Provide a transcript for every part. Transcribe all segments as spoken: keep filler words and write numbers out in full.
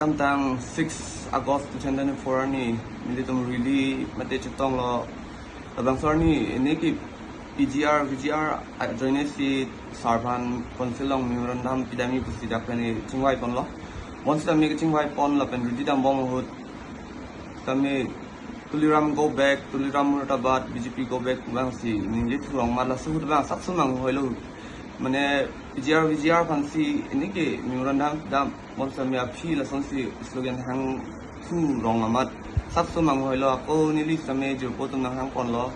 Samtang six August twenty twenty-four arni nelitum rally mate chetonglo. Labangso arni neli ke P G R, V G R ajoine si sar aphan council along memorandum pidamji pusi dak pen chingvai ponlo. Bonsitame kachingvai pon lapen rally dambom ahut tame Tuliram go back, Tuliram Murdabaad, B J P go back abang si ningje thurong amat laso ahut abang sapso manghoilo. Mane P G R, V G R aphan si neli ke memorandum dam bonsitame aphi lasonsi slogan hangthu rong amat sapso manghoilo, ako neli tame jirpo atum nanghang ponlo.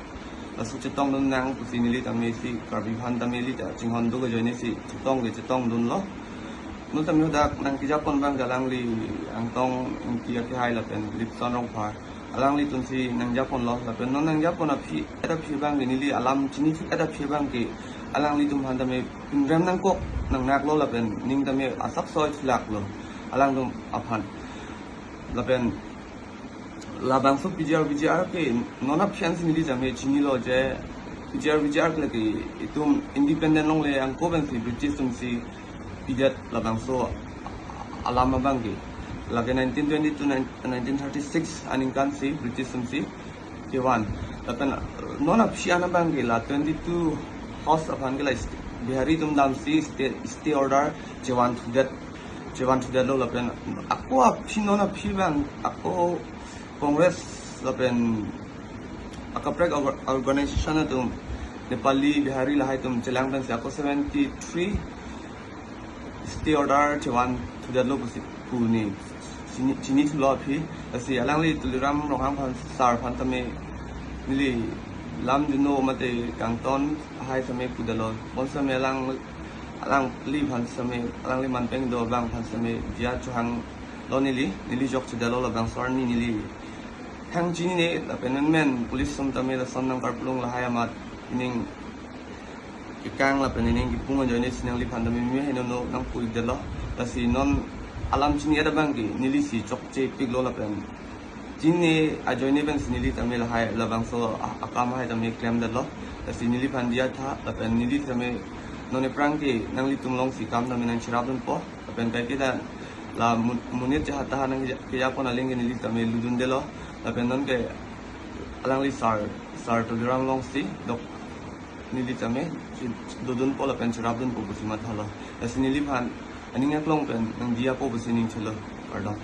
Laso chetongdun nang pusi neli tame si Karbi aphan tame neli ta chinghon do ajoine si chetong ke chetongdunlo. Non tame hadak nangkejapon abang ke alangli Angtong Ingti akehai lapen Lipson Rongphar. Alanglitum si nangjaponlo lapen non nangjapon aphi, et aphi abang ke neli alam chini thu et aphi abang ke alanglitum aphan tame pinrem nangkok nangnaklo lapen ning tame asapso chilaklo alangtum aphan. Lapen labangso P G R, V G R ke non aphi ansi neli tame chinilo je P G R, V G R ke lake itum independent longle angko pensi British atum si pidet labangso alam abang ke. Lake nineteen twenty to nineteen thirty-six aningkan si British atum si kevan. Lapen non aphi an abang ke la twenty-two house aphan ke la Bihari atum damsi stay, stay order chevan thudet, chevan thudetlo lapen ako aphi non aphi abang ako Congress lapen akaprek orga-, organization atum Nepali, Bihari lahai atum chelang pensi ako seventy-three stay order chevan thudetlo pusi pu neli chini, chini thulo aphi. Lasi alangli Tuliram Ronghang aphan sar aphan tame neli lam juno mate kangton ahai tame pudetlo. Bonsitame alang, alangli aphan tame, alangli manpeng do abang aphan tame diya chohanglo neli, neli jok chedetlo labangso arni neli hang chinine lapen menmen police atum tame lason nangkarplung lahai amat ining kekang lapen ining kepung ajoine si nangliphan tame meme henono nangpu-ikdetlo. Lasi non alam chini et abang ke neli si chokchepiklo lapen chini ajoine pensi neli tame lahai labangso a-, akam hai tame klemdetlo. Lasi neliphan diya tha lapen neli tame non aphrang ke nanglitum along si kam tame nangcherapdunpo. Lapen kaike ta la mun-, monit jahat tahan nangkejapon aling ke neli tame ludundetlo. Lapen non ke alangli sar, sar Tuliram along si dok neli tame si dodunpo lapen cherapdunpo pusi mathalo. Lasi neliphan aning aklong pen nangdiyapo pusi ning chelo. Kardom.